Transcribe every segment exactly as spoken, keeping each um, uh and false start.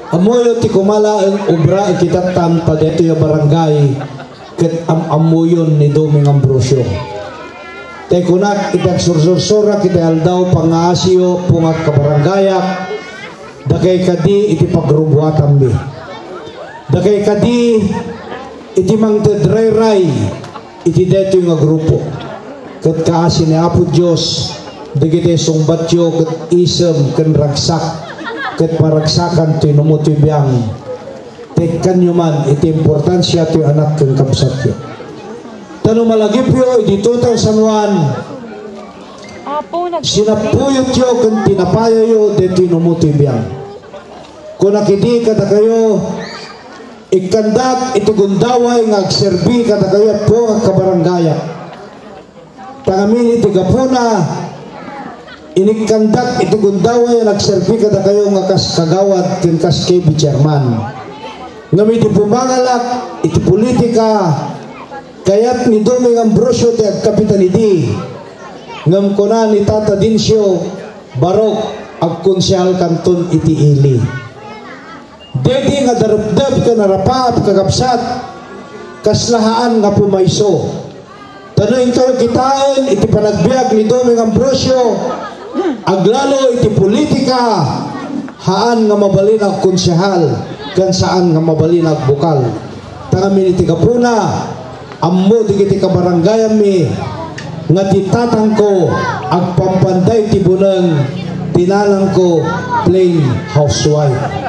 Ammoyo ti kumalaeng obra iti tattan ta daytoy a barangay ket am-ammoyon ni Doming Ambrosio. Tay kunak iti agsursursura iti aldaw, pangngaasiyo, pungak kabarangayak, dakay kadi iti pagrubuatanmi. Dakay kadi iti mangted rayray iti daytoy nga grupo. Ket kaasi ni Apo Dios, dagiti sungbatyo ket isem ken ragsak, ket paragsakan toy numotoy biang. Tekkanyo man iti importansia toy anak ken kabsatyo. Ta no malagipyo idi two thousand one, sinapuyotyo ken tinapayayo daytoy numotoy biang. Kunak idi kadakayo, ikkandak iti gundaway nga agserbi kadakayo, Apo, nga kabarangayak. Ta ngamin iti gapuna, inikkandak iti gundaway a nagserbi kadakayo nga kas kagawad ken kas K B chairman. Ngem iti bumangalak iti politika, kayat ni Doming Ambrosio ti agkapitan idi. Ngem kuna ni Tata Dincio, Barok, agkonsehalkanton iti ili. Daydi nga darepdep ken arapaap, kakabsat, kasla haan nga pumayso. Ta no intoyo kitaen iti panagbiag ni Doming Ambrosio, aglalo iti politika, haan nga mabalin a konsehal ken saan nga mabalin a agbukal. Ta ngamin iti gapuna, ammo dagiti kabarangayanmi nga ti tatangko agpampanday ti buneng, ti nanangko plain housewife.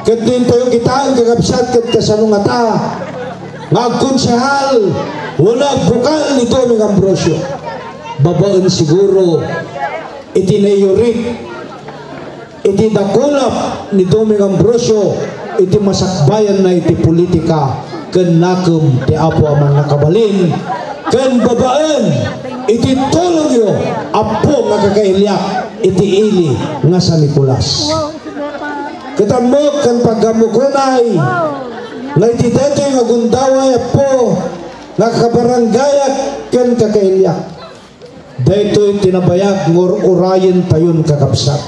Ket no intoyo kitaen, kakabsat, ket kasano ngata nga agkonsehal wenno agbukal ni Doming Ambrosio? Babaen siguro iti naiyurit iti dakulap ni Doming Ambrosio iti masakbayanna iti politika ken nakem ti Apo a Mannakabalin, ken babaen iti tulongyo, Apo, nga kakailiak iti ili nga San Nicolas. Ket ammok ken pagammok unay nga iti daytoy nga gundaway, Apo, nga kabarangayak ken kakailiak, daytoy ti nabayag nga ur-urayentayon, kakabsat.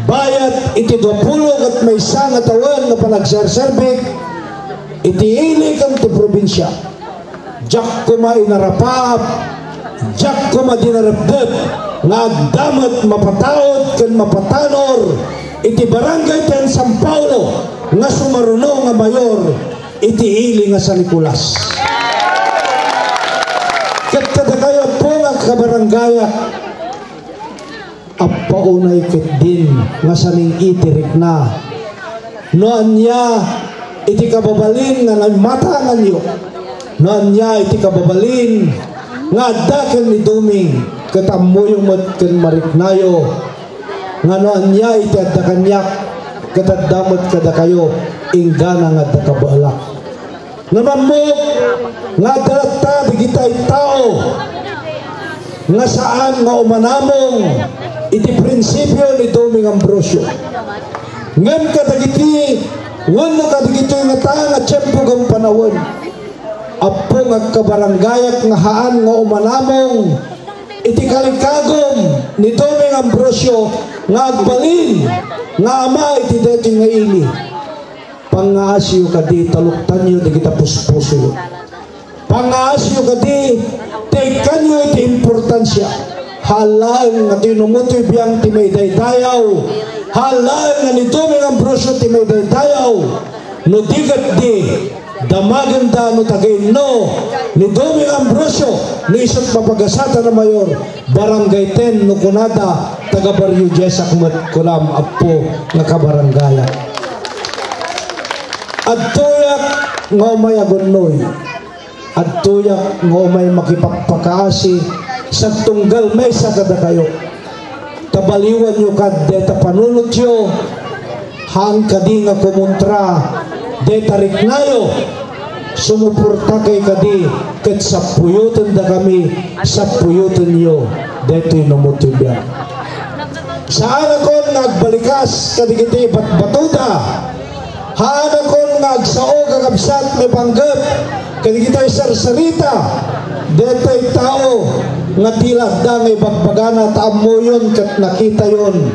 Bayat iti duapulo ket maysa nga tawen nga panagserserbik iti ili ken ti probinsia, diak koma inarapaap, diak koma dinarepdep nga adda met mapataud ken mapatanor iti Barangay ten San Paolo nga sumaruno nga mayor iti ili nga San Nicolas. Ket kadakayo, Apo, nga kabarangayak, appaunay ketdin nga saning-iti rikna. No ania iti kababalin nga naimatanganyo, no ania iti kababalin nga adda ken ni Doming, ket ammoyo met ken mariknayo nga no ania iti adda kaniak, ket adda met kadakayo inggana nga adda kabaelak. Ngem ammok nga adda latta dagiti tao nga saan nga umanamong iti prinsipio ni Doming Ambrosio. Ngem kadagiti wenno kadagitoy ngata nga tiempo ken panawen, Apo, nga kabarangayak, nga haan nga umanamong iti kalikagum ni Doming Ambrosio nga agbalin nga ama iti daytoy nga ili. Pangngaasiyo kadi, taluktanyo dagita puspusoyo. Pangngaasiyo kadi, tekkanyo iti importansia. Haan laeng nga ti numotoy biang ti maidaydayaw. Haan laeng nga ni Doming Ambrosio ti maidaydayaw. No di ketdi, damagenda no taga-inno ni Doming Ambrosio, no isu ti mapagasatan a mayor, Barangay ten, no kunada, taga-Barrio Diesak met, kunam, Apo, nga kabarangayak. Adtoyak nga umay agunnoy. Adtoyak nga umay makipagpakaasi sa tunggal maysa kadakayo. Ta baliwanyo kad dayta panunotyo, haan kadi nga kumontra dayta riknayo. Sumuportakay kadi ket sapuyotendakami, sapuyotenyo daytoy numotoy biag. Saanakon nga agbalikas kadagiti batbatoda. Haanakon nga agsao, kakabsat, maipanggep kadagiti sarsarita daytoy tao nga ti la adda nga ibagbagana, ta ammoyon ket nakitayon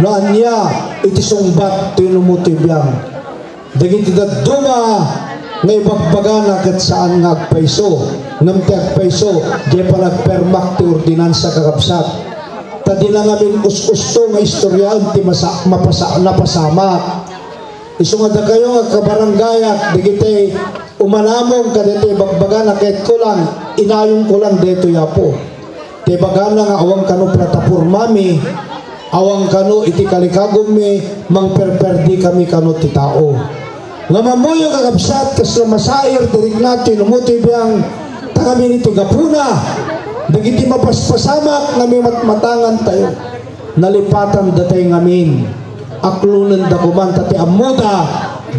No ania iti sungbat toy numo toy biang. Dagiti dadduma nga ibagbagana ket saan nga agpayso, ngem ti agpayso, diay panagpermak ti ordinansa, kakabsat. Ta dina ngamin us-usto nga istoriaen ti masa-, mapasa-, napasamak. Isu nga dakayo nga kabarangayak, dagiti umanamong kadagiti ibagbagana, kayatko lang, inayongko lang daytoy, Apo. Ti ibagana nga awan kano platapormami, awan kano iti kalikagummi, mangperperdikami kano ti tao. Ngem ammoyo, kakabsat, kasla masair ti rikna ti numo ti biang, ta ngamin iti gapuna, dagiti mapaspasamak nga mimatmatangantayo, nalipatan datay ngamin. Aklonenda koman ta ti ammoda,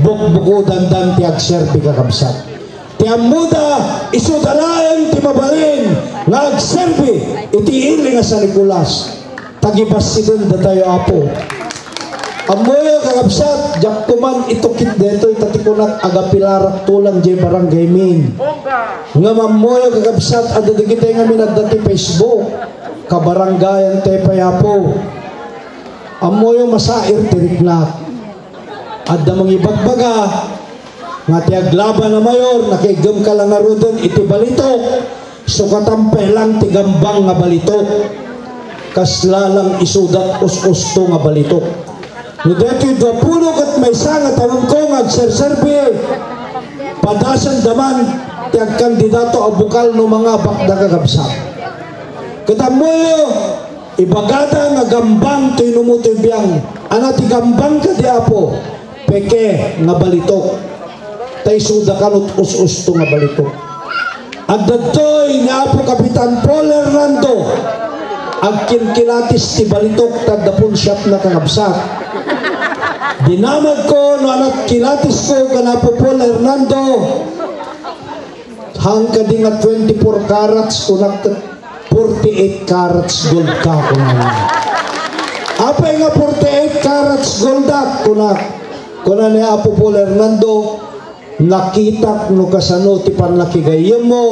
bukbukodandan ti agserbi, kakabsat. Ti ammoda, isuda laeng ti mabalin nga agserbi iti ili nga San Nicolas. Tagibassiden datayo, Apo. Ammoyo, kakabsat, diak koman itukit daytoy, ta ti kunak, agapilarakto lang diay barangaymin. Ngem ammoyo, kakabsat, adda dagitay ngamin adda ti Facebook. Kabarangayan tayo pay, Apo. Ammoyo, masair ti riknak. Adda mangibagbaga nga ti aglaban a mayor, nakaiggem ka lang ngaruden iti balitok, sukatan pay lang ti gambang nga balitok. Kasla lang isuda us-usto nga balitok. No daytoy duapulo ket maysa nga tawenko nga agserserbi, padasenda man ti agkandidato a bukal no mangabakda, kakabsat. Ket ammoyo, ibagada nga gambang toy numo toy biang. Ania ti gambang kadi, Apo? Peke nga balitok. Ta isuda kano us-usto nga balitok. Adda daytoy ni Apo Kapitan Paul Hernando. Agkinkilatis ti balitok ta adda punsiapna, kakabsat. Dinamagko no ania ti kilatisko kan Apo Paul Hernando. Haan kadi nga twenty-four carats, kunak, ket forty-eight carats gold ka, kunana. Apay nga forty-eight carats gold ak, kunak. Kuna ni Apo Paul Hernando, nakitak no kasano ti pannakigayyemmo,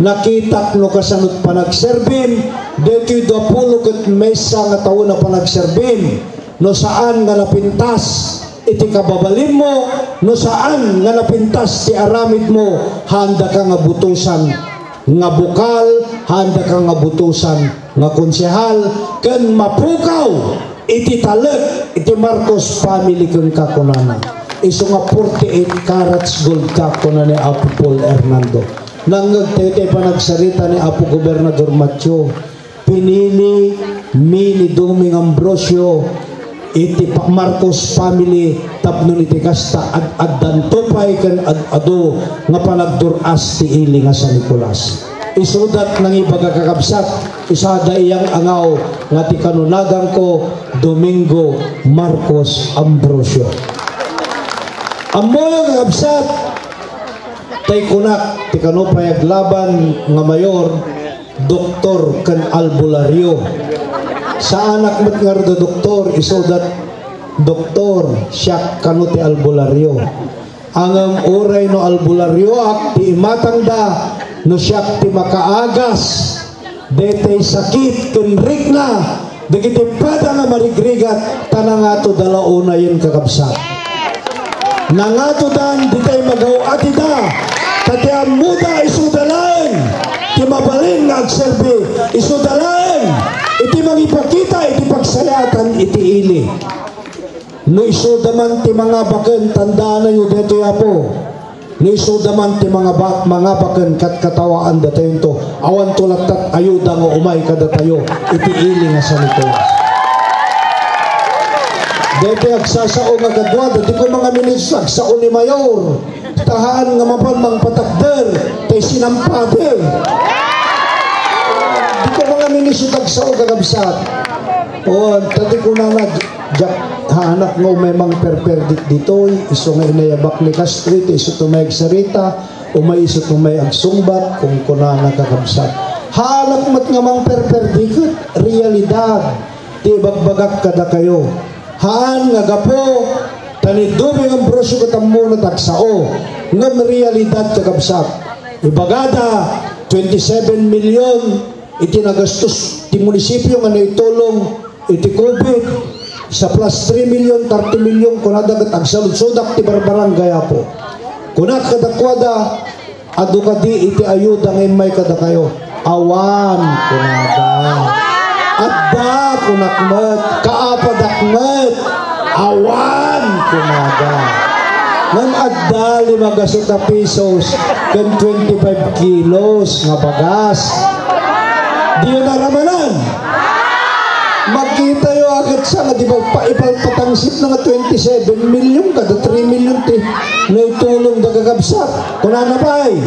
nakitak no kasano ti panagserbim, daytoy duapulo ket maysa nga tawen a panagserbim. No saan nga napintas iti kababalinmo, no saan nga napintas ti aramidmo, haandaka nga butosan nga bukal, haandaka nga butosan nga konsehal, ken mapukaw iti talek iti Marcos family kenka, kunana. Isu nga forty-eight carats gold ka, kuna ni Apo Paul Hernando. Nangngegtayo ti panagsarita ni Apo Gobernador Mateo. Pinili mi ni Doming Ambrosio iti pa-, Marcos family tapno iti kasta, ad-addanto pay ken ad-adu nga panagdur-as ti ili nga San Nicolas. Isuda ti nangibaga, kakabsat, isada iyang angaw nga ti kanunagangko, Domingo Marcos Ambrosio. Ammoyo, kakabsat, tay kunak ti kano pay aglaban nga mayor, doktor ken albularyo. Saanak met ngarud a doktor, isuda ti doktor, siak kano ti albularyo. Ngem uray no albularyoak ti imatangda, no siak ti makaagas daytay sakit ken rikna dagiti pada nga marigrigat, ta nangatoda la unayen, kakabsat. Nangatodan ditay magaw-atida, ta ti ammoda isuda laeng ti mabalin nga agserbi, isuda laeng iti mangipakita iti pagsayaatan iti ili. No isuda man ti mangabaken, tandaananyo daytoy, Apo. No isuda man ti mangaba-, mangabaken, katkatawaandatayo. Awanto lattan ayuda nga umay kadatayo iti ili nga San Nicolas. Daytoy agsasao nga kaduada, di ko mga ministro, agsao ni Mayor. Tahaan nga mapan mangpatakder, tay sinampati. Di ko mga ministro, agsao, kakabsat. O, ta di ko na nag-, Diak, haanak nga umay mangperperdik ditoy, isu nga inayabak ni Castro, iti isu ti umay agsarita, umay isu ti umay agsungbat, kunkunana, kakabsat. Haanak met nga mangperperdiket, realidad ti ibagbagak kadakayo. Haan nga gapu, ta ni Doming Ambrosio ket ammona ti agsao, ngem realidad, kakabsat. Ibagada, twenty-seven million iti nagastos ti munisipio nga naitulong iti covid. Sa plus three million, thirty million, kunada ket agsaludsodak ti barbarangay, Apo. Kunak kadakuada, adu kadi iti ayuda nga immay kadakayo? Awan, kunada. Adda, kunak met, kaapadak met. Awan, kunada. Ngem adda lima gasut a pesos ken twenty-five kilos nga bagas. Diyo naramanan? Makitayo a ket sa nga di ba pa-, ipalpatangsit na nga twenty-seven million kada three million ti naitulong da kakabsat. Kunana pay,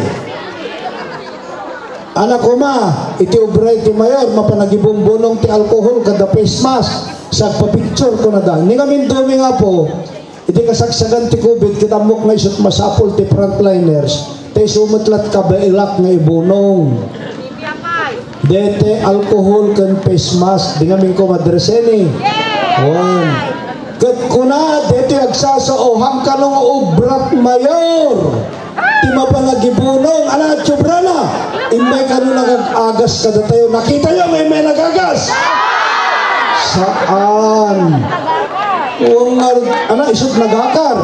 anak koma, iti obra iti mayor, mapanagibumbunong ti alcohol kada face mask, sagpapicture kunada. Ni ngamin dumi nga po, iti kasagsagan ti covid, ket ammok nga isut masapul ti frontliners, ta isu met lat kabaelak nga ibunong. Dete alcohol ken face mask, di ngamin ko madreseni. Wen. Ket kuna, dete agsasao, hangkano nga obrat mayor ti mapanagibunong, ana ti obrana? Imbay kano nagag-agas kadatayo, nakitayo nga imbay nagagas? Saan? Wen nga, ana, isut nagakar.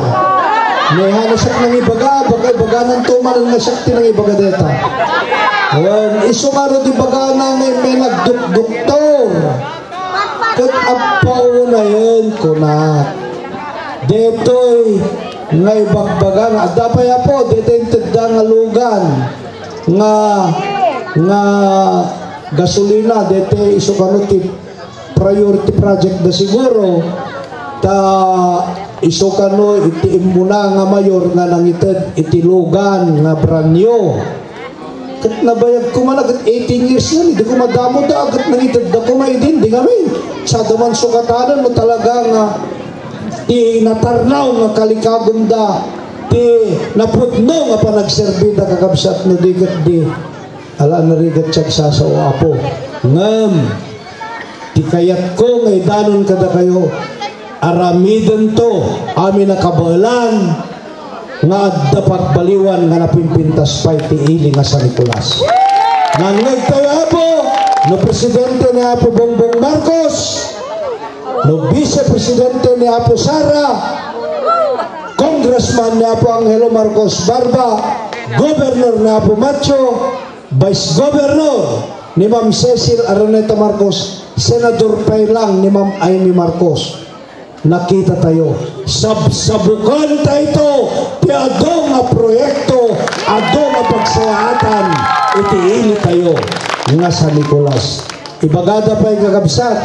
May hanasak nang ibaga, bagay baganan to, manan nga siak ti nang ibaga deta. Wen, isu nga ro di bagana nga may nagdukduktor. Ket agpauna yen, kuna. Detoy nga ibagbaga nga adda pay, Apo, detoy intedda nga lugan nga, nga gasolina, detoy isu kano ti priority project da siguro, ta isu kano iti immuna nga mayor nga nangited iti lugan nga branyo. Ket nabayag koma na ket eighteen years na, di ko madamo da, ket nangited da koma idin, di kami. Sada man sukatanan no talaga nga ti natarnaw nga kalikagum da, ti napudno nga panagserbi da kakabsat no di ket di. Ala, narigat ti agsasao, Apo. Ngem, ti kayatko nga idanon kadakayo, aramidento amin a kabaelan nga adda pagbaliwan nga napimpintas pay ti ili nga San Nicolas. Nangngegtayo, Apo, no presidente ni Apo Bongbong Marcos, no vice presidente ni Apo Sara, congressman ni Apo Angelo Marcos Barba, governor ni Apo Macho, Vice Governor ni Ma'am Cecil Araneta Marcos, Senador pay lang ni Ma'am Imee Marcos. Nakita tayo, sabsabukan tayo ti adu nga proyekto, adu nga pagsayaatan iti ili tayo nga San Nicolas. Ibagada pay, kakabsat,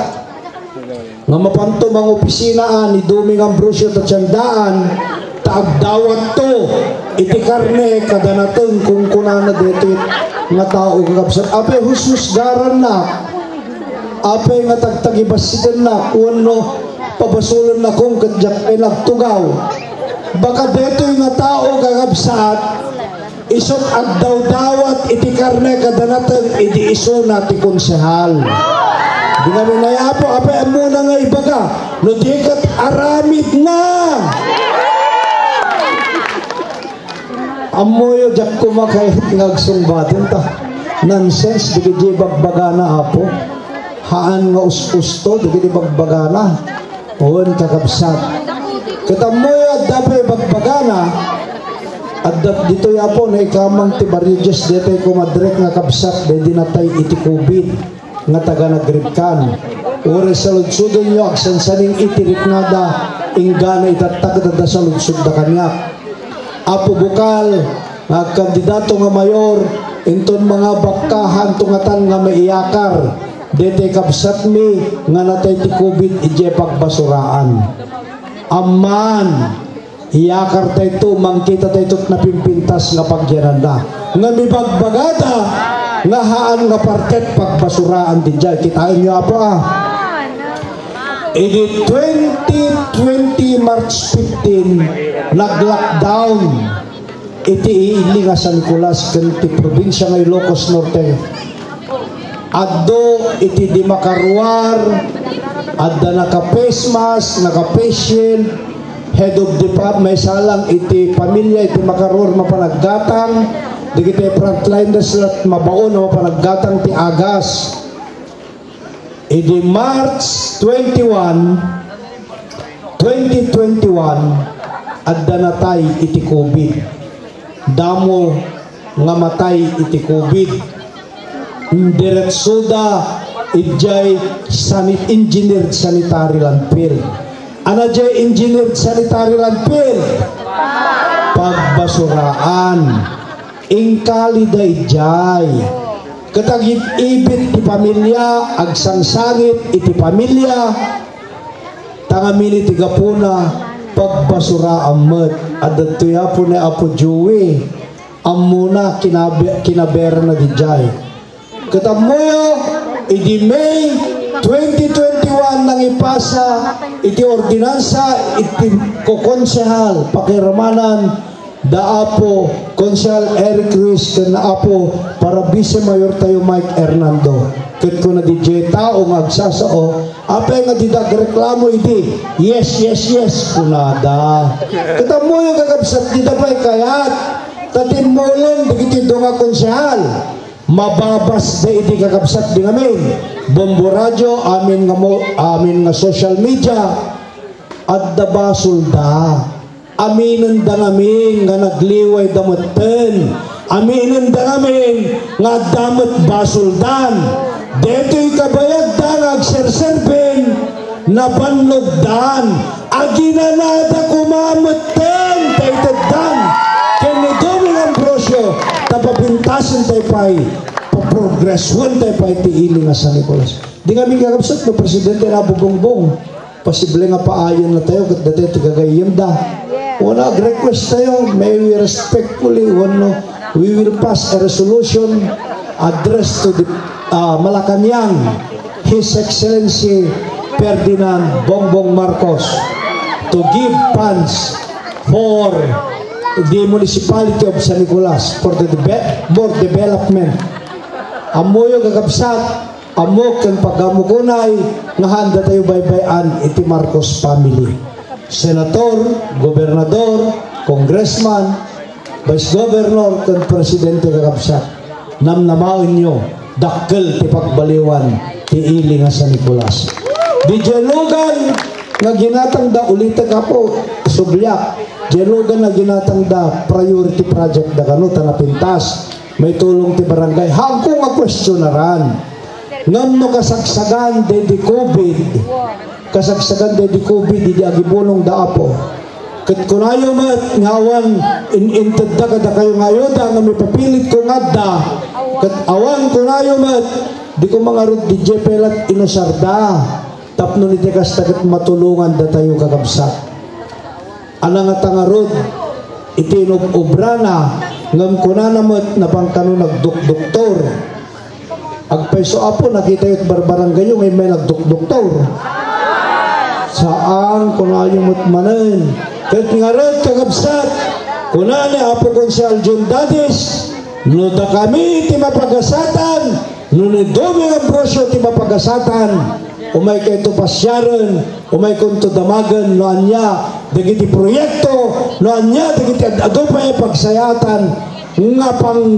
nga mapanto mangopisina ni Doming Ambrosio ta tiandaan, ta agdawatto iti karne kada nateng, kunkunana daytoy nga tao, kakabsat. Apay husgarannak? Apay nga tagtagibasitennak wenno pabasolennakon ket diak pay nagtugaw? Baka daytoy nga tao, kakabsat, isut agdawdawat iti karne kada nateng idi isuna ti konsehal. Di ngamin, ay, Apo, apay ammona nga ibaga? No di ket aramidna. Ammoyo, diak koma kayat nga agsungbaten ta nonsense dagiti bagbagana, Apo. Haan nga us-usto dagiti bagbagana. Wen, kakabsat. Ket ammoyo, adda pay bagbagana, adda ditoy, Apo, naikamang ti barriages, daytoy kumadrek nga kabsat, daydi natay iti covid nga taga Nagribkan. Uray saludsodenyo, agsansaning iti riknada, inggana itattakda da saludsodda kaniak. Apo Bokal, nga agkandidato nga mayor, inton mangabakka, haanto ngatan nga maiyakar daytoy kabsatmi nga natay ti covid idiay pagbasuraan. Amman, iyakar tayto, mangkita tayto ti napimpintas nga pagyananna. Ngem ibagbagada nga haan nga parte ti pagbasuraan diay. Kitaenyo, Apo, a. Idi twenty twenty March fifteen, nag-lockdown iti ili nga San Nicolas ken ti probinsia nga Ilocos Norte. Adu iti di makaruar, adda naka-face mask, naka-face shield, head of department, maisalang iti pamilia iti makaruar mapan aggatang, dagiti frontliners lat mabaon a mapan aggatang ti agas. Idi March twenty-one, Twenty twenty-one, adda natay iti covid. Damo nga matay iti covid. Diretsoda idiay sanit-, engineered sanitary landfill. Ano diay engineered sanitary landfill? Pagbasuraan. Ingkalida idiay. Ket agib-ibit ti pamilia, agsangsangit iti pamilia, ta ngamin iti gapuna, pagbasuraan met. Adda toy Apo ni Apo Joey, ammona, kinabe-, kinaberna didiay. Ket ammoyo, idi May twenty twenty-one nangipasa iti ordinansa iti kokonsehal, pakiramanan da Apo Konsehal Eric Ruiz ken Apo para Vice Mayor tayo Mike Hernando. Ket kuna didiay tao nga agsasao, apay nga dida agreklamo idi, "Yes, yes, yes," kunada. Ket ammoyo, kakabsat, dida pay kayat ta timmulong dagiti dua nga konsehal. Mababasda idi, kakabsat, di ngamin. Bombo Radio, amin nga mo-, amin nga social media, adda basolda. Aminenda ngamin nga nagliwayda metten. Aminenda ngamin nga adda met basoldan. Detoy kabayagda nga agserserbi, nabannogdan, aginanada koma metten ta iteddan ken ni Doming Ambrosio ta papintasen tayo pay, paprogresuan tayo pay ti ili nga San Nicolas. Di ngamin, kakabsat, no presidente na Apo Bongbong, posible nga paayan na tayo ket datayo ti gagayyemda. Wala, ag-request tayo, may we respectfully, wano, we will pass a resolution addressed to the, uh, Malacañang, His Excellency Ferdinand Bongbong Marcos, to give funds for the municipality of San Nicolas for the deve-, for development. Ammoyo, kakabsat, ammo ken pagamukunay nga handa tayo baybay-an iti Marcos family. Senator, gobernador, congressman, vice governor, ken presidente, kakabsat. Namnamaenyo, dakkel ti pagbaliwan ti ili nga San Nicolas. Di dialogan nga ginatangda, ulitek, Apo, subliak. Dialogan nga ginatangda, priority project da kano, ta napintas. Maitulong ti barangay. Haanko nga kuestionaran. Ngem no kasagsagan daydi covid, kasagsagan daydi covid, idi agibulong da Apo. Ket kunayo met nga awan in-, intedda kadakayo nga ayuda nga mipapilitko nga adda. Ket awan kunayo met, diko mangarud didiay pay lat inusarda. Tapno iti kasta ket matulongan datayo, kakabsat. A nangata ngarud iti inub-obrana, ngem kunana met, napan kano nagdukduktor. Agpayso, Apo, nakitayo ti barbarangayyo nga immay nagdukduktor. Saan, kunayo met manen. Ket ngarud, kakabsat, kuna ni Apo Konsehal John Dadis, no dakami ti mapagasatan, no ni Doming Ambrosio ti mapagasatan, umaykayto pasiaren, umaykonto damagen no ania dagiti proyekto, no ania dagiti ad-adu pay a pagsayaatan nga pang-,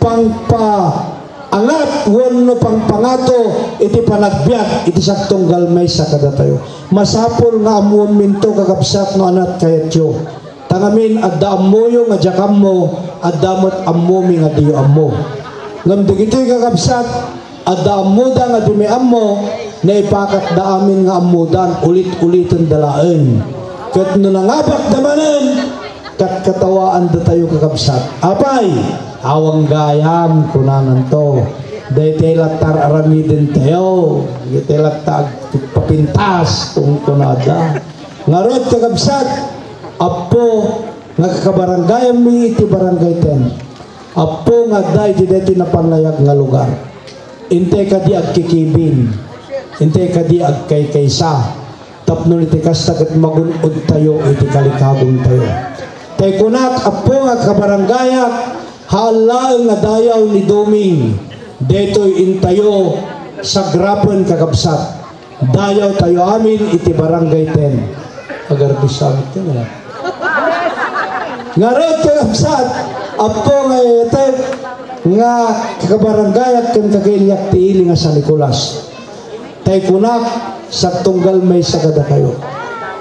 pangpaangat wenno pangpangato iti panagbiag iti sagtunggal maysa kadatayo. Masapul nga ammuenminto, kakabsat, no anat kayatyo. Ta ngamin, adda ammoyo nga diak ammo, adda met ammomi nga diyo ammo. Ngem dagitoy, kakabsat, adda ammoda nga dimi ammo, naipakatda amin nga ammodan, ulit-ulitenda laeng. Ket no nangabakda manen, katkatawaandatayo, kakabsat. Apay, awan gayam, kunananto. Daytoy latta ar-aramidentayo. Daytoy latta agpapintas, kunkunada. Ngarud, kakabsat, Apo, nga kakabaranggayanmi iti Barangay ten. Apo nga adda iti daytoy napanlayag nga lugar. Intay kadi agkikibin. Intay kadi agkaykaysa. Tapno iti kasta ket magun-odtayo iti kalikabongtayo. Tay kunak, Apo nga kabaranggayak, haan laeng nga dayaw ni Doming. Daytoy intayo sagrapen, kakabsat. Dayawtayo amin iti Barangay ten. Agarbisamityo nga. Ngarud, kakabsat, Apo nga iyatek nga kakabaranggayak ken kakailiak ti ili nga San Nicolas. Tay kunak, sagtunggal maysa kadakayo.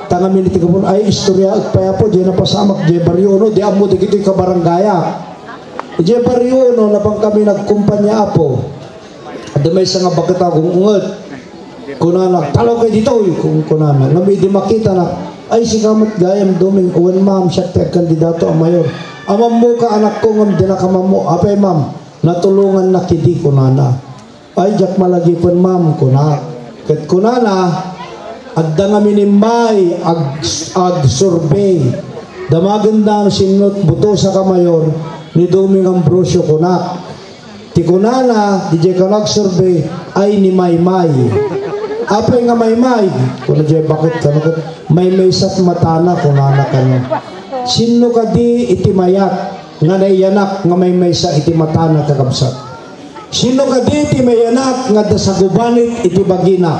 Tangamin iti gapun, ay, istoryaek pay, Apo, diay napasamak, diay Barrio Uno, di ammo dagitoy kabarangayak. Diay Barrio Uno, napan kami nagkumpanya, Apo. Adda maysa nga baket a gung-unget. Kunana, "Talawkayo ditoy," kun-, kunana. Ngem idi makitana, "Ay, sika met gayam, Doming." "Wen, ma'am, siak ti agkandidato a mayor." "Amammoka, anakko, ngem dinaka mammo." "Apay, ma'am?" "Natulongannak idi," kunana. "Ay, diak malagipen, ma'am," kunak. Ket kunana, adda ngamin immay ag-, agsurvey. Damagenda no sinno ti botosak a mayor ni Doming Ambrosio, kunak. Ti kunana, diay kano agsurvey, "Ay, ni Maymay." "Apay nga Maymay?" kuna diay baket kano ket, "Maymaysa ti matana," kunana kano. Sinno kadi iti mayat nga naiyanak nga maymaysa iti matana, kakabsat? Sinno kadi ti mayanak nga adda sagubanit iti bagina?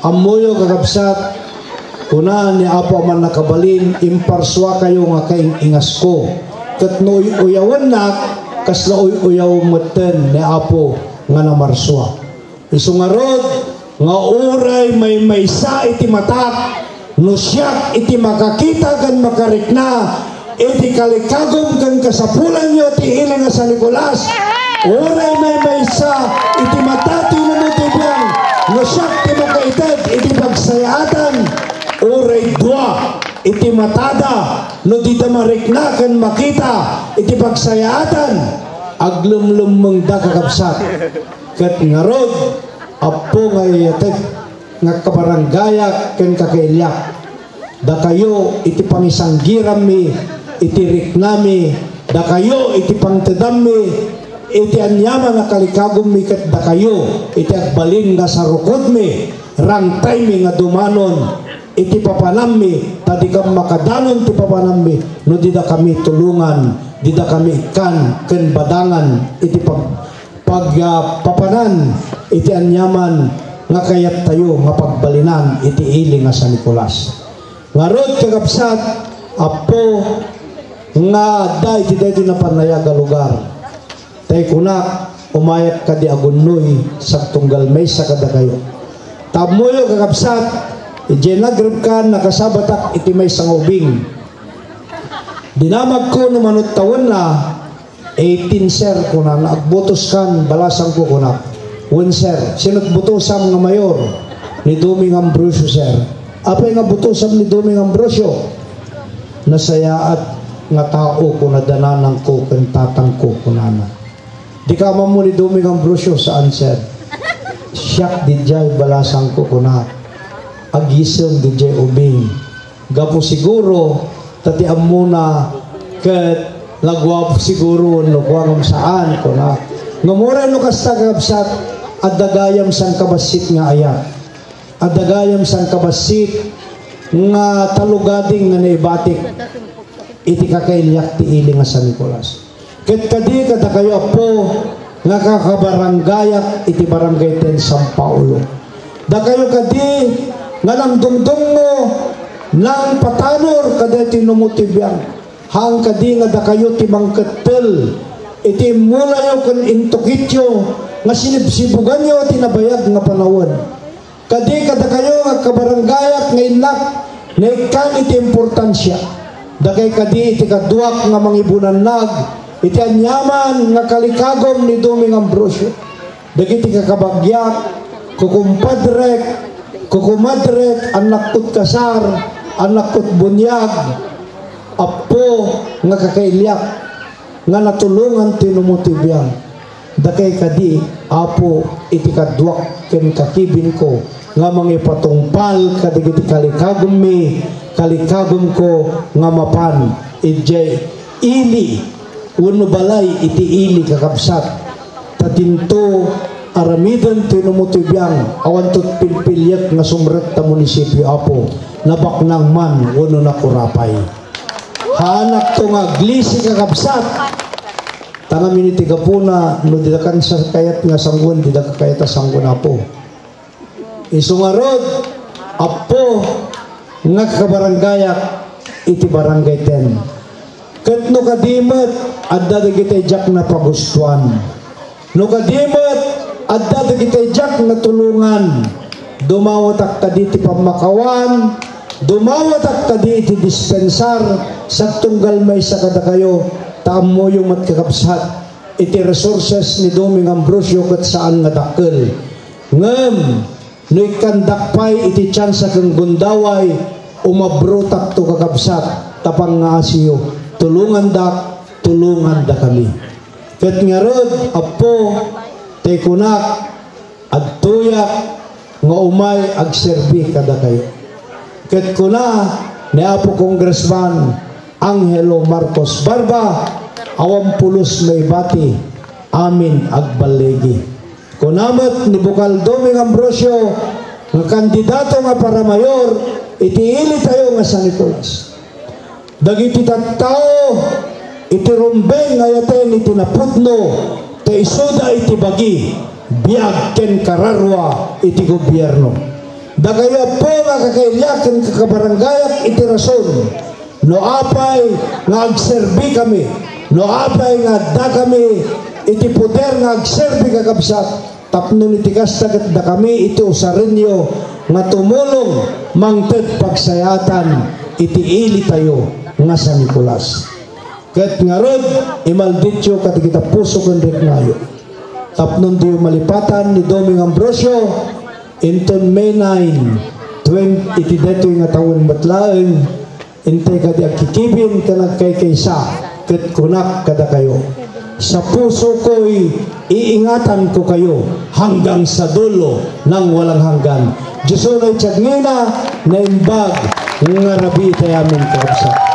Ammoyo, kakabsat, kuna ni Apo a Mannakabalin, "Imparsuakayo nga kaing-ingasko." Ket no uy-uyawennak, kasla uy-uyaw metten ni Apo nga namarsua. Isu ngarud, nga uray maymaysa iti matak, no siak iti makakita ken makarikna iti kalikagum ken kasapulanyo ti ili nga San Nicolas, uray maymaysa iti mata ti inumot ti biang, no siak ti makaited iti pagsayaatan, uray dua iti matada, no dida marikna ken makita iti pagsayaatan, aglemlemmengda, kakabsat. Ket ngarud, Apo nga ayateg nga kabarangayak ken kakailiak, dakayo iti pangisanggirammi iti riknami, dakayo iti pangtedammi iti aniaman a kalikagummi, ket dakayo iti agbalin nga sarukodmi, rangtaymi nga dumanon iti papanammi, ta dikam makadanon ti papanammi no didakami tulongan, didakami ikkan ken badangan iti pag-, pag-, ah, papanan iti aniaman nga kayattayo nga pagbalinan iti ili nga San Nicolas. Ngarud, kakabsat, Apo, nga adda iti daytoy napanayag a lugar. Tay kunak, umayak kadi Agunoy, sagtunggal maysa kadakayo. Ta ammoyo, kakabsat, idiay nagribkan, nakasabatak iti maysa nga ubing. Dinamagko no manut tawenna, "Eighteen, sir," kunana. "Agbotoskan, balasangko," kunak. "Wen, sir." "Sino ti botosam nga mayor?" "Ni Doming Ambrosio, sir." "Apay nga botosam ni Doming Ambrosio?" "Nasayaat nga tao," kunana, "nanangko ken tatangko," kunana. "Dika ammo ni Doming Ambrosio?" "Saan, sir?" "Siak didiay, balasangko," kunak. "Agisem didiay ubing. Gapu siguro ta ti ammona ket naguapo siguro wenno kua ngem saan," kuna. Ngem uray no kasta, kakabsat, adda gayam sangkabassit nga ayat. Adda gayam sangkabassit nga talugading nga naibatik iti kakailiak ti ili nga San Nicolas. Ket kadi kadakayo, Apo, nga kakabarangayak iti Barangay ten San Paolo. Dakayo kadi nga nangdungdungngo, nangpatanor kadaytoy inumot ti biang. Haan kadi nga dakayo ti mangkettel iti immulayo ken intukityo nga sinibsibuganyo ti nabayag nga panawen. Kadi kadakayo nga kabarangayak nga innak, naikkan iti importansia. Dakay kadi iti kaduak nga mangibunannag iti aniaman nga kalikagum ni Doming Ambrosio. Dagiti kakabagiak, kukumpadrek, kukumadrek, annakko ti kasar, annakko ti buniag, Apo nga kakailiak, nga natulongan ti inumot ti biang. Dakay kadi, Apo, iti kaduak ken kakibinko nga mangipatungpal kadagiti kalikagummi, kalikagumko nga mapan idiay ili wenno balay iti ili, kakabsat. Ta dinto aramiden ti inumot ti biang, awanto ti pilpiliek nga sumrek ta munisipio, Apo, nabaknang man wenno nakurapay. Haanakto nga aglisi, kakabsat. Tangamin iti gapuna, no dida kan sa kayat nga sangoen, dida ka kayat a sangoen, Apo. Isu ngarud, Apo, nga kabarangayak iti Barangay ten. Ket no kadi met, adda dagiti diak napagustuan. No kadi met, adda dagiti diak natulongan. Dumawatak kadi ti pammakawan, Dumawatak kadi iti dispensar, sagtunggal maysa kadakayo, ta ammoyo met, kakabsat, iti resources ni Doming Ambrosio ket saan nga dakkel. Ngem no ikkandak pay iti tiansa ken gundaway, umabrotakto, kakabsat, ta pangngaasiyo, tulongandak, tulongandakami. Ket ngarud, Apo, tay kunak, adtoyak nga umay agserbi kadakayo. Ket kuna ni Apo Congressman Angelo Marcos Barba, awan pulos maibati, amin agballigi. Kuna met ni Bukal Doming Ambrosio nga kandidato nga para mayor iti ilitayo nga San Nicolas. Dagiti tattao iti rumbeng nga ayaten iti napudno, ta isuda iti bagi, biag ken kararua iti gobierno. Dakayo, Apo, nga kakailiak ken kakabaranggayak iti rason, no apay nga agserbikami, no apay nga addakami iti poder nga agserbi, kakabsat, tapno iti kasta ket dakami iti usarenyo nga tumulong mangted pagsayaatan iti ilitayo nga San Nicolas. Ket ngarud, imaldityo kadagita puso ken riknayo. Tapno diyo malipatan ni Doming Ambrosio, inton May nine, twenty, iti daytoy nga tawen met laeng, intay kadi agkikibin ken agkaykaysa, ket kunak kadakayo, sa pusokoy iingatanko kayo hanggang sa dulo ng walang hanggan. Dios unay tiagngina, naimbag nga rabii tayamin, kakabsat.